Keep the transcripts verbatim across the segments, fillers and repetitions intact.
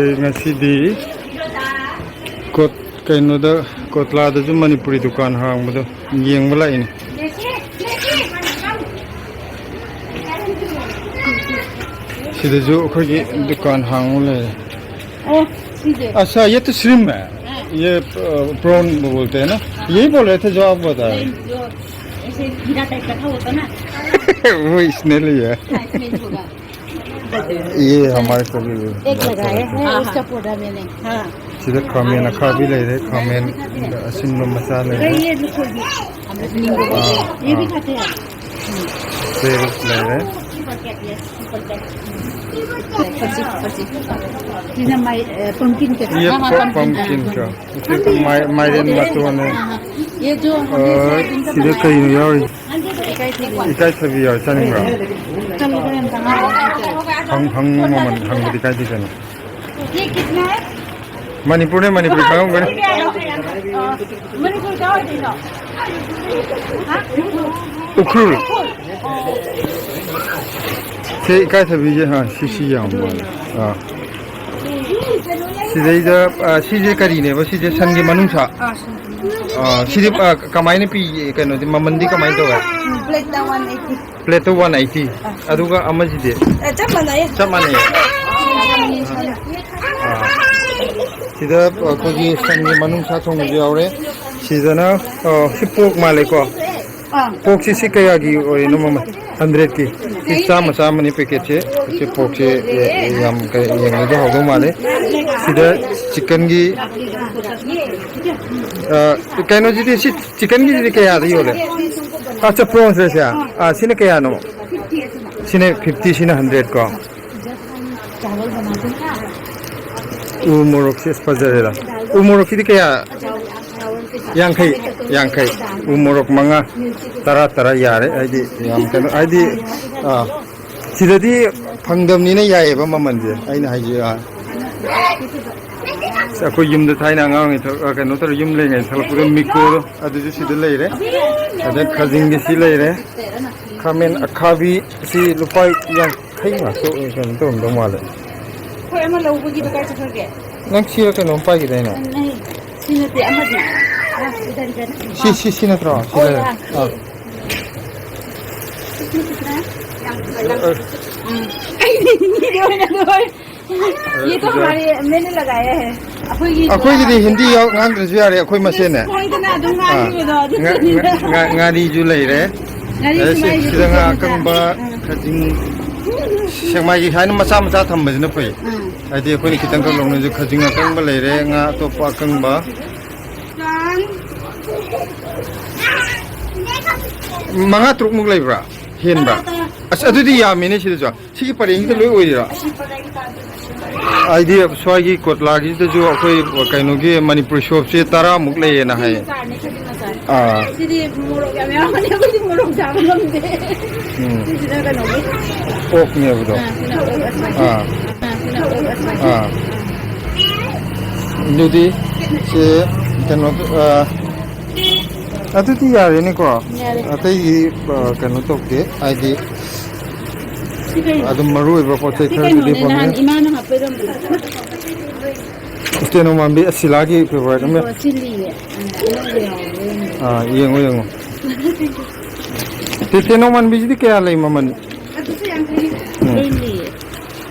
ꯉꯁꯤꯗꯤ ꯀꯣꯠ-, ꯀꯩꯅꯣꯗ, ꯀꯣꯠꯂꯥꯗꯁꯨ ꯃꯅꯤꯄꯨꯔꯤ ꯗꯨꯀꯥꯟ ꯍꯥꯡꯕꯗꯣ ꯌꯦꯡꯕ ꯂꯥꯛꯏꯅꯦ꯫ ꯁꯤꯗꯁꯨ ꯑꯩꯈꯣꯏꯒꯤ ꯗꯨꯀꯥꯟ ꯍꯥꯡꯕ ꯂꯩꯔꯦ꯫ ꯑꯣ, ꯁꯤꯁꯦ꯫ अच्छा, ये तो श्रिम्प है। हाँ। ये, अ, प्रॉन बोलते हैं ना? हाँ। यही बोल रहे थे जो आप बता रहे। नहीं, जो ऐसे हीरा टाइप का था, होता ना। वो इसने लिया है। हाँ, इसमें ही होगा। ये हमारे को भी एक लगाया है, हाँ, उसका हाँ। पौधा मैंने। हाँ। ꯁꯤꯗ ꯈꯥꯃꯦꯟ ꯑꯈꯥꯕꯤ ꯂꯩꯔꯦ, ꯈꯥꯃꯦꯟ ꯑꯁꯤꯟꯕ ꯃꯆꯥ ꯂꯩꯔꯦ꯫ ये देखो, ये, हम लोग नींबू, हाँ, ये भी हाँ। खाते हैं। Carrot ꯂꯩꯔꯦ꯫ ꯁꯤꯅ ꯃꯥꯏ-, ꯑ, pumpkin ꯀꯩꯀꯥ꯫ ये हाँ, हाँ, प-, pumpkin। Pumpkin का। ꯎꯆꯦꯛ ꯃꯥꯏ-, ꯃꯥꯏꯔꯦꯟ ꯃꯇꯣꯟꯅꯦ꯫ ये जो ꯑ, हमने सोयाबीन का ꯁꯤꯗ बनाया ꯀꯩꯅꯣ है, ꯌꯥꯎꯔꯤ? ꯏꯀꯥꯏꯊꯕꯤ꯫ ꯏꯀꯥꯏꯊꯕꯤ ꯌꯥꯎꯔꯤ, ꯆꯥꯅꯤꯡꯕ꯭ꯔꯣ? ꯆꯠꯂꯣ, ꯍꯣꯔꯦꯟ ꯇꯉꯥꯏ ꯐꯗꯦ꯫ ꯍꯪ-, ꯍꯪꯉꯨ ꯃꯃꯜ, ꯍꯪꯕꯗꯤ ꯀꯥꯏꯗꯦ ꯀꯩꯅꯣ꯫ ये कितना है? ꯃꯅꯤꯄꯨꯔꯅꯦ, ꯃꯅꯤꯄꯨꯔ ꯈꯪꯉꯝꯒꯅꯤ꯫ ꯃꯅꯤꯄꯨꯔ ꯀꯥꯏ ꯑꯣꯏꯗꯣꯏꯅꯣ? ꯍꯥ? ꯎꯈ꯭ꯔꯨꯜ꯫ ꯁꯤ ꯏꯀꯥꯏꯊꯕꯤꯁꯦ, ꯍꯥ, ꯁꯤ, ꯁꯤ ꯌꯥꯝ ꯃꯥꯜꯂꯦ꯫ ꯑꯥ꯫ ꯁꯤꯗꯩꯗ, ꯑ, ꯁꯤꯁꯦ ꯀꯔꯤꯅꯦꯕ? ꯁꯤꯁꯦ ꯁꯟꯒꯤ ꯃꯅꯨꯡꯁꯥ? ꯑꯥ, ꯁꯟꯒꯤ ꯃꯅꯨꯡꯁꯥ꯫ ꯑ, ꯁꯤꯗꯤ, ꯑ, ꯀꯃꯥꯏꯅ ꯄꯤꯒꯦ? ꯀꯩꯅꯣꯗꯤ ꯃꯃꯜꯗꯤ ꯀꯃꯥꯏꯅ ꯇꯧꯋꯦ? ꯎꯝ, plate ꯇ one eighty꯫ Plate ꯇ one eighty꯫ ꯑꯥ꯫ ꯑꯗꯨꯒ ꯑꯃꯁꯤꯗꯤ? ꯑ, ꯆꯞ ꯃꯥꯟꯅꯩꯌꯦ꯫ ꯆꯞ ꯃꯥꯟꯅꯩꯌꯦ꯫ ꯑꯥ꯫ ꯁꯤꯗ ꯑꯩꯈꯣꯏꯒꯤ ꯁꯟꯒꯤ ꯃꯅꯨꯡꯁꯥ ꯊꯣꯡꯕꯁꯨ ꯌꯥꯎꯔꯦ꯫ ꯁꯤꯗꯅ, ꯑ, ꯁꯤ pork ꯃꯥꯜꯂꯦꯀꯣ? ꯑꯥ꯫ Pork ꯁꯤ, ꯁꯤ ꯀꯌꯥꯒꯤ ꯑꯣꯏꯔꯤꯅꯣ ꯃꯃꯜ? Hundred ꯀꯤ꯫ ꯁꯤ ꯆꯥꯝꯃ, ꯆꯥꯝꯃꯅꯤ packet ꯁꯦ꯫ ꯁꯤ pork ꯁꯦ, ꯑꯦ, ꯑꯦ, ꯌꯥꯝ ꯀꯩ-, ꯌꯦꯡꯕꯗ ꯍꯥꯎꯗꯧ ꯃꯥꯜꯂꯦ꯫ ꯁꯤꯗ chicken ꯒꯤ, ꯑ, ꯀꯩꯅꯣꯁꯤꯗꯤ, ꯁꯤ chicken ꯒꯤꯁꯤꯗꯤ ꯀꯌꯥꯗ ꯌꯣꯜꯂꯦ? ꯑꯆꯥ, prawns ꯁꯦ꯫ ꯑ, ꯁꯤꯅ ꯀꯌꯥꯅꯣ? ꯁꯤꯅ fifty, ꯁꯤꯅ hundred ꯀꯣ꯫ ꯎ ꯃꯣꯔꯣꯛꯁꯦ ꯑꯁ ꯐꯖꯔꯦꯗ꯫ ꯎ ꯃꯣꯔꯣꯛꯁꯤꯗꯤ ꯀꯌꯥ? ꯌꯥꯡꯈꯩ, ꯌꯥꯡꯈꯩ꯫ ꯎ ꯃꯣꯔꯣꯛ ꯃꯉꯥ, ꯇꯔꯥ, ꯇꯔꯥ ꯌꯥꯔꯦ꯫ ꯍꯥꯏꯗꯤ ꯌꯥꯝ ꯀꯩꯅꯣ, ꯍꯥꯏꯗꯤ, ꯑꯥ, ꯁꯤꯗꯗꯤ ꯐꯪꯗꯕꯅꯤꯅ ꯌꯥꯏꯌꯦꯕ ꯃꯃꯜꯁꯦ, ꯑꯩꯅ ꯍꯥꯏꯁꯦ, ꯑꯥ꯫ ꯑꯁ, ꯑꯩꯈꯣꯏ ꯌꯨꯝꯗ ꯊꯥꯏꯅ ꯑꯉꯥꯡ ꯑꯣꯏꯔꯤꯉꯩ ꯊꯣꯛ-, ꯑ, ꯀꯩꯅꯣ ꯇꯧꯔ ꯌꯨꯝ ꯂꯩꯔꯤꯉꯩꯗ ꯊꯣꯛꯂꯛꯄꯗ ꯃꯤꯀꯣꯗꯣ, ꯑꯗꯨꯁꯨ ꯁꯤꯗ ꯂꯩꯔꯦ꯫ ꯑꯗ ꯈꯥꯖꯤꯡꯒꯤ ꯁꯤ ꯂꯩꯔꯦ꯫ ꯈꯥꯃꯦꯟ ꯑꯈꯥꯕꯤ ꯁꯤ ꯂꯨꯄꯥ ꯌꯥꯡꯈꯩ ꯉꯥꯛꯇ ꯑꯣꯏ-, ꯀꯩꯅꯣ ꯇꯧꯔꯝꯗꯧ ꯃꯥꯜꯂꯦ꯫ ꯑꯃ ꯂꯧꯕꯒꯤꯗꯣ ꯀꯥꯏ ꯆꯠꯈ꯭ꯔꯒꯦ? ꯅꯪ ꯁꯤꯔ ꯀꯩꯅꯣꯝ ꯄꯥꯏꯈꯤꯗꯥꯏꯅꯦ? ꯅꯪ, ꯁꯤ ꯅꯠꯇꯦ, ꯑꯃꯗꯤ꯫ ꯑꯥ, ꯏꯗꯔ, ꯏꯗꯔ꯫ ꯁꯤ, ꯁꯤ, ꯁꯤ ꯅꯠꯇ꯭ꯔꯣ? ꯁꯤ ꯑꯣ, ꯂꯩꯔꯦ꯫ ꯌꯥ꯫ ꯑꯥ꯫ ꯎꯝ꯫ ꯑꯩꯗꯤ ꯍꯤꯟꯗꯤꯗꯤ ꯑꯣꯏꯅ ꯂꯣꯏ꯫ ꯌꯦ ꯇꯣ ꯍꯃꯥꯔꯦ ꯃꯦꯅꯦ ꯂꯒꯥꯌꯥ ꯍꯦ꯫ ꯑꯩꯈꯣꯏꯒꯤ ꯑꯩꯈꯣꯏꯒꯤꯗꯤ ꯍꯤꯟꯗꯤ ꯌꯥꯎ-, ꯉꯥꯡꯗ꯭ꯔꯁꯨ ꯌꯥꯔꯦ, ꯑꯩꯈꯣꯏ ꯃꯁꯦꯟꯅꯦ꯫ ꯈꯪꯗꯅ ꯑꯗꯨꯝ ꯑꯥ꯫ ꯉꯥꯡꯈꯤꯕꯗꯣ, ꯑꯗꯨ ꯉꯥ-, ꯆꯠꯅꯤꯡꯉꯦ꯫ ꯉꯥ-, ꯉꯥ-, ꯉꯥꯔꯤꯁꯨ ꯂꯩꯔꯦ꯫ ꯉꯥꯔꯤꯁꯨ ꯑꯗꯩ ꯁꯤ-, ꯃꯥꯏꯁꯨ ꯁꯤꯗ ꯉꯥ ꯄꯤꯖꯅꯤꯡꯉꯦ꯫ ꯑꯀꯪꯕ, ꯑꯥ꯫ ꯈꯖꯤꯡ, ꯁꯦꯛꯃꯥꯏꯒꯤ ꯁꯨꯃꯥꯏꯅ ꯃꯆꯥ ꯃꯆꯥ ꯊꯝꯕꯁꯤꯅ ꯐꯩ꯫ ꯎꯝ꯫ ꯍꯥꯏꯗꯤ ꯑꯩꯈꯣꯏꯅ ꯈꯤꯇꯪ ꯈꯛ ꯂꯧꯅꯁꯨ ꯈꯖꯤꯡ ꯑꯀꯪꯕ ꯂꯩꯔꯦ, ꯉꯥ ꯑꯇꯣꯞꯄ ꯑꯀꯪꯕ꯫ ꯃꯉꯥ ꯇꯔꯨꯛꯃꯨꯛ ꯂꯩꯕ꯭ꯔꯥ? ꯍꯦꯟꯕ꯭ꯔꯥ? ꯇꯔꯥ, ꯇꯔꯥ꯫ ꯑꯁ, ꯑꯗꯨꯗꯤ ꯌꯥꯝꯃꯤꯅꯦ ꯁꯤꯗꯁꯨ꯫ ꯁꯤꯒꯤ ꯄꯔꯦꯡꯁꯤꯗ ꯂꯣꯏ ꯑꯣꯏꯔꯤꯔꯣ? ꯑꯁꯤ ꯄꯔꯦꯡ ꯇꯥꯗꯣꯏꯅꯦ꯫ ꯍꯥꯏꯗꯤ ꯁ꯭ꯋꯥꯏꯒꯤ ꯀꯣꯠꯂꯥꯒꯤꯁꯤꯗꯁꯨ ꯑꯩꯈꯣꯏ ꯀꯩꯅꯣꯒꯤ ꯃꯅꯤꯄꯨꯔꯤ ꯁꯣꯞꯁꯦ ꯇꯔꯥꯃꯨꯛ ꯂꯩꯌꯦꯅ ꯈꯖꯤꯡ ꯍꯥꯏꯌꯦ꯫ ꯃꯆꯥꯅꯦ, ꯈꯖꯤꯡ ꯃꯆꯥꯅꯦ꯫ ꯑꯥ꯫ ꯁꯤꯗꯤ ꯃꯣꯔꯣꯛ ꯌꯥꯝ ꯌꯥꯎꯕꯅꯦ, ꯑꯩꯈꯣꯏꯗꯤ ꯃꯣꯔꯣꯛ ꯆꯥꯕ ꯉꯝꯗꯦ꯫ ꯎꯝ꯫ ꯁꯤꯁꯤꯅ ꯀꯩꯅꯣꯒꯤ꯫ ꯑꯣꯛꯅꯦꯕꯗꯣ꯫ ꯑꯥ, ꯁꯤꯅ ꯑꯣꯛ ꯑꯁ꯫ ꯑꯥ꯫ ꯑꯥ, ꯁꯤꯅ ꯑꯣꯛ ꯑꯁ꯫ ꯑꯥ꯫ ꯑꯗꯨꯗꯤ ꯁꯤ ꯀꯩꯅꯣ, ꯑꯥ, ꯑꯗꯨꯗꯤ ꯌꯥꯔꯦꯅꯦꯀꯣ꯫ ꯌꯥꯔꯦ꯫ ꯑꯇꯩꯗꯤ, ꯑꯥ, ꯀꯩꯅꯣ ꯇꯧꯗꯦ, ꯍꯥꯏꯗꯤ ꯁꯤ ꯀꯩꯅꯣ? ꯑꯗꯨꯝ ꯃꯔꯨ ꯑꯣꯏꯕ ꯄꯣꯠ ꯆꯩ ꯁꯤ ꯈꯔꯗꯨꯗꯤ ꯀꯩꯅꯣꯅꯦ, ꯐꯪꯉꯦ꯫ ꯅꯍꯥꯟ ꯏꯃꯥꯅ ꯍꯥꯞꯄꯩꯔꯝꯕꯗꯣ꯫ ꯏꯁꯇꯦꯅꯣ ꯃꯥꯟꯕꯤ ꯑꯁꯤꯂꯥꯒꯤ ꯐꯦꯚꯣꯔꯥꯏꯠ ꯑꯃ꯫ ꯉꯥꯏꯈꯣ, ꯁꯤ ꯂꯤꯌꯦ꯫ ꯑꯥ, ꯑꯅꯧꯕ ꯌꯥꯎꯕ꯭ꯔꯥ ꯌꯦꯡꯒꯦ꯫ ꯑꯥ, ꯌꯦꯡꯉꯣ, ꯌꯦꯡꯉꯣ꯫ ꯇꯦ-, ꯇꯦꯅꯧ ꯃꯥꯟꯕꯤꯁꯤꯗꯤ ꯀꯌꯥ ꯂꯩ ꯃꯃꯜ? ꯑꯗꯨꯁꯨ ꯌꯥꯡꯈꯩꯅꯤ꯫ ꯎꯝ꯫ ꯂꯣꯏ ꯂꯤꯌꯦ꯫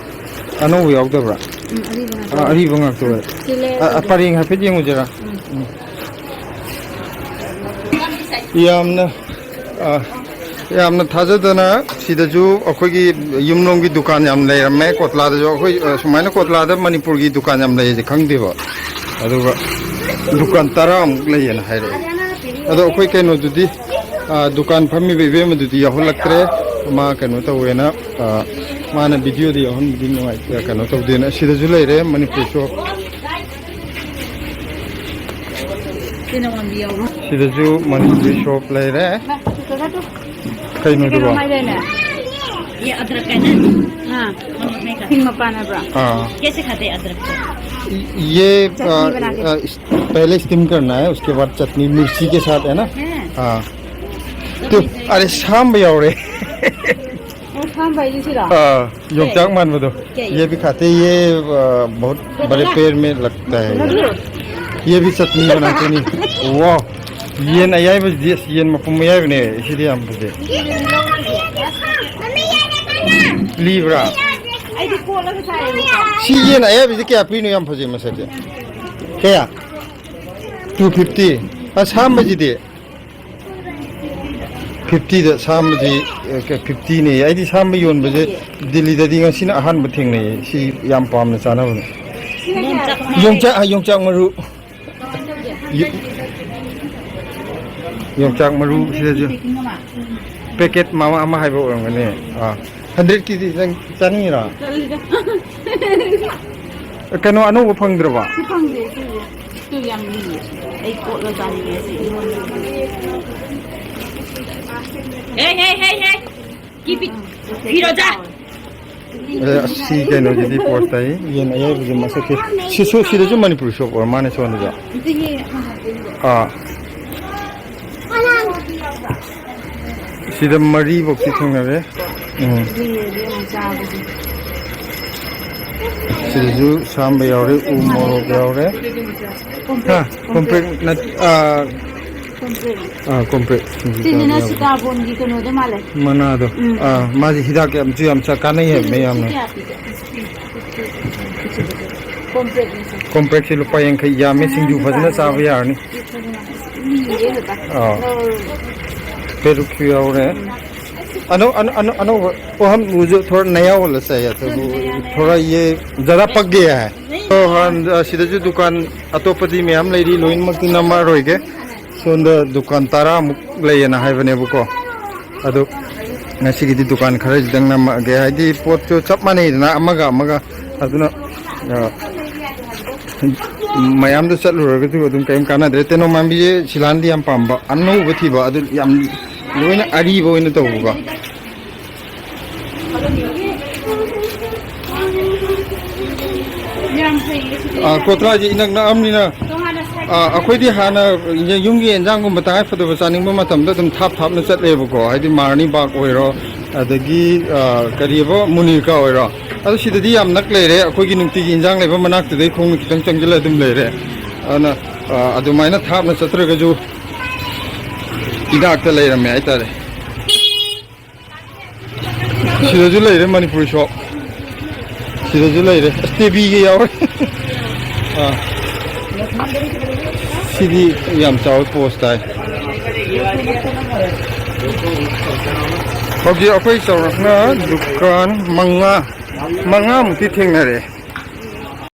ꯑꯅꯧꯕ ꯌꯥꯎꯗꯕ꯭ꯔꯥ? ꯎꯝ, ꯑꯔꯤꯕ ꯉꯥꯛꯇ ꯑꯥ, ꯑꯣꯏ꯫ ꯑꯔꯤꯕ ꯉꯥꯛꯇ ꯑꯣꯏ꯫ ꯁꯤ ꯂꯩꯔ ꯑꯥ, ꯑꯥ, ꯂꯣꯏꯔꯦ꯫ ꯄꯔꯦꯡ ꯍꯥꯏꯐꯦꯠ ꯌꯦꯡꯉꯨꯁꯤꯔꯥ? ꯎꯝ꯫ ꯎꯝ꯫ ꯌꯥꯝꯅ, ꯑꯥ, ꯌꯥꯝꯅ ꯊꯥꯖꯗꯅ ꯁꯤꯗꯁꯨ ꯑꯩꯈꯣꯏꯒꯤ ꯌꯨꯝꯂꯣꯝꯒꯤ ꯗꯨꯀꯥꯟ ꯌꯥꯝ ꯂꯩꯔꯝꯃꯦ꯫ ꯀꯣꯠꯂꯥꯗꯁꯨ ꯑꯩꯈꯣꯏ, ꯑ, ꯁꯨꯃꯥꯏꯅ ꯀꯣꯠꯂꯥꯗ ꯃꯅꯤꯄꯨꯔꯒꯤ ꯗꯨꯀꯥꯟ ꯌꯥꯝ ꯂꯩꯌꯦꯁꯦ ꯈꯪꯗꯦꯕ꯫ ꯑꯗꯨꯒ ꯗꯨꯀꯥꯟ ꯇꯔꯥꯃꯨꯛ ꯂꯩꯌꯦꯅ ꯍꯥꯏꯔꯛꯑꯦ꯫ ꯑꯗꯣ ꯑꯩꯈꯣꯏ ꯀꯩꯅꯣꯗꯨꯗꯤ, ꯑ, ꯗꯨꯀꯥꯟ ꯐꯝꯃꯤꯕ ꯏꯕꯦꯝꯃꯗꯨꯗꯤ ꯌꯥꯎꯍꯜꯂꯛꯇ꯭ꯔꯦ꯫ ꯃꯥ ꯀꯩꯅꯣ ꯇꯧꯋꯦꯅ, ꯑ, ꯃꯥꯅ ꯚꯤꯗꯤꯑꯣꯗ ꯌꯥꯎꯍꯟꯕꯗꯤ ꯅꯨꯡꯉꯥꯏꯇꯦ, ꯀꯩꯅꯣ ꯇꯧꯗꯦꯅ꯫ ꯁꯤꯗꯁꯨ ꯂꯩꯔꯦ ꯃꯅꯤꯄꯨꯔ ꯁꯣꯞ꯫ ꯁꯤꯅ ꯃꯥꯟꯕꯤ ꯌꯥꯎꯕ꯭ꯔꯣ? ꯁꯤꯗꯁꯨ ꯃꯅꯤꯄꯨꯔꯤ ꯁꯣꯞ ꯂꯩꯔꯦ꯫ ꯃꯥ, ꯁꯤ ꯀꯩꯅꯣ ꯇꯨ꯫ ꯀꯩꯅꯣꯗꯨꯕꯣ? ꯀꯩꯅꯣ ꯍꯥꯏꯗꯥꯏꯅꯦ? ये अदरक है ना? हाँ। नमक नहीं खाते। ꯁꯤꯡ ꯃꯄꯥꯟ ꯍꯥꯏꯕ꯭ꯔꯥ? हाँ। कैसे खाते हैं अदरक को? ये, चटनी आ, बना के। आ, इस, पहले स्टीम करना है, उसके बाद चटनी मिर्ची के साथ, है ना? हैं? हाँ। तो तो, कैसे? अरे, शाम भी आओ रे। ꯁꯥꯝꯕ ꯍꯥꯏꯁꯦ ꯁꯤꯔꯣ? ꯑꯥ, ꯌꯣꯡꯆꯥꯛ ꯃꯥꯟꯕꯗꯣ꯫ ꯀꯩ? ये भी खाते हैं, ये, अ, बहुत बड़े पेड़ में लगता है। ये भी चटनी बनाते नहीं। वाह, ꯌꯦꯟ ꯑꯌꯥꯏꯕꯁꯤꯗꯤ, ꯑꯁ, ꯌꯦꯟ ꯃꯄꯨꯝ ꯑꯌꯥꯏꯕꯅꯦ꯫ ꯁꯤꯗꯤ ꯌꯥꯝ ꯐꯖꯩ꯫ ꯂꯤꯕ꯭ꯔꯥ? ꯑꯩꯗꯤ ꯀꯣꯠꯂꯒ ꯆꯥꯏꯌꯦ꯫ ꯁꯤ ꯌꯦꯟ ꯑꯌꯥꯏꯕꯁꯤ ꯀꯌꯥ ꯄꯤꯅꯣ? ꯌꯥꯝ ꯐꯖꯩ ꯃꯁꯛꯁꯦ꯫ ꯀꯌꯥ? Two fifty꯫ ꯑ, ꯁꯥꯝꯕꯁꯤꯗꯤ? Fiftyꯗ ꯁꯥꯝꯕꯗꯤ, ꯑꯦ, ꯀ-, fiftyꯅꯦ꯫ ꯑꯩꯗꯤ ꯁꯥꯝꯕ ꯌꯣꯟꯕꯁꯦ ꯗꯤꯜꯂꯤꯗꯗꯤ ꯉꯁꯤꯅ ꯑꯍꯥꯟꯕ ꯊꯦꯡꯅꯩꯌꯦ꯫ ꯁꯤ ꯌꯥꯝ ꯄꯥꯝꯅ ꯆꯥꯅꯕꯅꯦ꯫ ꯌꯣꯡꯆꯥꯛ, ꯌꯣꯡꯆꯥꯛ ꯃꯔꯨ꯫ ꯌꯣ-, ꯌꯣꯡꯆꯥꯛ ꯃꯔꯨ ꯁꯤꯗꯁꯨ꯫ Packet ꯃꯃꯥ ꯑꯃ ꯍꯥꯏꯕ ꯑꯣꯏꯔꯝꯒꯅꯤ꯫ ꯑꯥ, hundredꯀꯤꯗꯤ ꯅꯪ ꯆꯥꯅꯤꯡꯉꯤꯔꯣ? ꯇꯜꯂꯤꯗ꯫ ꯀꯩꯅꯣ ꯑꯅꯧꯕ ꯐꯪꯗ꯭ꯔꯕ? ꯁꯤ ꯐꯪꯗꯦ, ꯁꯤꯁꯦ꯫ ꯁꯤ ꯌꯥꯝ ꯂꯤꯌꯦ꯫ ꯑꯩ ꯀꯣꯠꯂ ꯆꯥꯅꯤꯡꯉꯦ ꯁꯤ ꯏꯔꯣꯟꯕ꯫ Hey, hey, hey, hey! Keep it! Firoza! ꯑꯦ, ꯑꯁ, ꯁꯤ ꯀꯩꯅꯣꯁꯤꯗꯤ ꯄꯣꯁ ꯇꯥꯏ꯫ ꯌꯦꯟ ꯑꯌꯥꯏꯕꯁꯦ ꯃꯁꯛꯁꯦ꯫ ꯁꯤꯁꯨ, ꯁꯤꯗꯁꯨ ꯃꯅꯤꯄꯨꯔꯤ ꯁꯣꯞ ꯑꯣꯏꯔ ꯃꯥꯅꯦ ꯁꯣꯝꯗꯁꯨ꯫ ꯑꯥ꯫ ꯁꯤꯗ ꯃꯔꯤꯐꯧꯁꯤ ꯊꯦꯡꯅꯔꯦ꯫ ꯎꯝ꯫ ꯁꯤꯗꯁꯨ ꯁꯥꯝꯕ ꯌꯥꯎꯔꯦ, ꯎ ꯃꯣꯔꯣꯛ ꯌꯥꯎꯔꯦ꯫ ꯍꯥ? ꯀꯣꯝꯄ꯭ꯔꯦꯛ ꯅꯠ-, ꯑꯥ, ꯑꯥ, ꯀꯣꯝꯄ꯭ꯔꯦꯛ ꯁꯤꯡꯖꯨ ꯁꯤꯁꯤꯅ ꯆꯥꯕ ꯌꯥꯎꯔꯦ꯫ ꯁꯤꯇꯥꯕꯣꯟꯒꯤ ꯀꯩꯅꯣꯗꯣ ꯃꯥꯜꯂꯦ꯫ ꯃꯅꯥꯗꯣ꯫ ꯎꯝ꯫ ꯑꯥ, ꯃꯥꯁꯦ ꯍꯤꯗꯥꯛ ꯌꯥꯝꯁꯨ ꯌꯥꯝ ꯆꯥ-, ꯀꯥꯟꯅꯩ ꯍꯥꯏꯕꯅꯦ ꯁꯤ ꯌꯥꯝꯅ꯫ ꯀꯌꯥ ꯄꯤꯒꯦ? ꯀꯣꯝꯄ꯭ꯔꯦꯛꯅꯤ ꯁꯤ꯫ ꯀꯣꯝꯄ꯭ꯔꯦꯛꯁꯦ ꯂꯨꯄꯥ ꯌꯥꯡꯈꯩ ꯌꯥꯝꯃꯦ, ꯁꯤꯡꯖꯨ ꯐꯖꯅ ꯆꯥꯕ ꯌꯥꯔꯅꯤ꯫ ꯑꯥ꯫ ꯄꯦꯔꯨꯛꯁꯨ ꯌꯥꯎꯔꯦ꯫ ꯑꯅꯧ-, ꯑꯅꯧ-, ꯑꯅꯧ-, ꯑꯅꯧꯕ ꯄꯣꯍꯝ ꯃꯨꯖꯨ ꯊꯣꯔꯥ ꯅꯌꯥ ꯋꯥꯂꯥ ꯆꯥꯍꯤꯌꯦ, ꯊꯣꯔꯥ ꯌꯦ ꯖ꯭ꯌꯥꯗꯥ ꯄꯛ ꯒꯌꯥ ꯍꯥꯏ꯫ ꯑꯣ, ꯍꯣꯔꯦꯟ, ꯑ, ꯁꯤꯗꯁꯨ ꯗꯨꯀꯥꯟ ꯑꯇꯣꯞꯄꯗꯤ ꯃꯌꯥꯝ ꯂꯩꯔꯤ, ꯂꯣꯏꯅꯃꯛꯇꯤ ꯅꯝꯃꯛꯑꯔꯣꯏꯒꯦ꯫ ꯁꯣꯝꯗ ꯗꯨꯀꯥꯟ ꯇꯔꯥꯃꯨꯛ ꯂꯩꯌꯦꯅ ꯍꯥꯏꯕꯅꯦꯕꯀꯣ꯫ ꯑꯗꯨ ꯉꯁꯤꯒꯤꯗꯤ ꯗꯨꯀꯥꯟ ꯈꯔꯁꯤꯗꯪ ꯅꯝꯃꯛꯑꯒꯦ, ꯍꯥꯏꯗꯤ ꯄꯣꯠꯇꯨ ꯆꯞ ꯃꯥꯟꯅꯩꯗꯅ ꯑꯃꯒ ꯑꯃꯒ꯫ ꯑꯗꯨꯅ, ꯑ, ꯃꯌꯥꯝꯗ ꯆꯠꯂꯨꯔꯒꯁꯨ ꯑꯗꯨꯝ ꯀꯔꯤꯝ ꯀꯥꯟꯅꯗ꯭ꯔꯦ꯫ ꯇꯦꯅꯧ ꯃꯥꯟꯕꯤꯁꯦ ꯁꯤꯂꯥꯟꯗꯤ ꯌꯥꯝ ꯄꯥꯝꯕ, ꯑꯅꯧꯕ ꯊꯤꯕ, ꯑꯗꯨ ꯌꯥꯝ ꯂꯣꯏꯅ ꯑꯔꯤꯕ ꯑꯣꯏꯅ ꯇꯧꯕꯀꯣ꯫ ꯌꯥꯝ ꯐꯩꯌꯦ ꯁꯤꯗꯤ꯫ ꯑꯥ, ꯀꯣꯇ꯭ꯔꯥꯁꯦ ꯏꯅꯛ ꯅꯛꯑꯝꯅꯤꯅ, ꯇꯣꯉꯥꯟꯅ ꯁꯥꯏ꯫ ꯑꯥ, ꯑꯩꯈꯣꯏꯗꯤ ꯍꯥꯟꯅ ꯌꯨꯝꯒꯤ ꯏꯟꯖꯥꯡꯒꯨꯝꯕ ꯇꯉꯥꯏ ꯐꯗꯕ ꯆꯥꯅꯤꯡꯕ ꯃꯇꯝꯗ ꯑꯗꯨꯝ ꯊꯥꯞ ꯊꯥꯞꯅ ꯆꯠꯂꯦꯕꯀꯣ, ꯍꯥꯏꯗꯤ ꯃꯥꯔꯅꯤ ꯕꯥꯒ ꯑꯣꯏꯔꯣ, ꯑꯗꯒꯤ, ꯑ, ꯀꯔꯤꯑꯕ, ꯃꯨꯅꯤꯔꯀꯥ ꯑꯣꯏꯔꯣ? ꯑꯗꯣ ꯁꯤꯗꯗꯤ ꯌꯥꯝ ꯅꯛ ꯂꯩꯔꯦ, ꯑꯩꯈꯣꯏꯒꯤ ꯅꯨꯡꯇꯤꯒꯤ ꯏꯟꯖꯥꯡ ꯂꯩꯕ ꯃꯅꯥꯛꯇꯨꯗꯩ ꯈꯣꯡꯅ ꯈꯤꯇꯪ ꯆꯪꯁꯤꯜꯂ ꯑꯗꯨꯝ ꯂꯩꯔꯦ꯫ ꯑꯗꯨꯅ, ꯑ, ꯑꯗꯨꯃꯥꯏꯅ ꯊꯥꯞꯅ ꯆꯠꯇ꯭ꯔꯒꯁꯨ ꯏꯅꯥꯛꯇ ꯂꯩꯔꯝꯃꯦ ꯍꯥꯏꯇꯥꯔꯦ꯫ ꯁꯤꯗꯁꯨ ꯂꯩꯔꯦ ꯃꯅꯤꯄꯨꯔꯤ ꯁꯣꯞ꯫ ꯁꯤꯗꯁꯨ ꯂꯩꯔꯦ꯫ ꯑꯁ, ꯇꯦꯕꯤꯒ ꯌꯥꯎꯔꯦ꯫ ꯑꯥ꯫ ꯁꯤꯗꯤ ꯌꯥꯝ ꯆꯥꯎꯋꯦ, ꯄꯣꯁ ꯇꯥꯏ꯫ ꯍꯧꯖꯤꯛ ꯑꯩꯈꯣꯏ ꯆꯥꯎꯔꯥꯛꯅ ꯗꯨꯀꯥꯟ ꯃꯉꯥ, ꯃꯉꯥꯃꯨꯛꯇꯤ ꯊꯦꯡꯅꯔꯦ꯫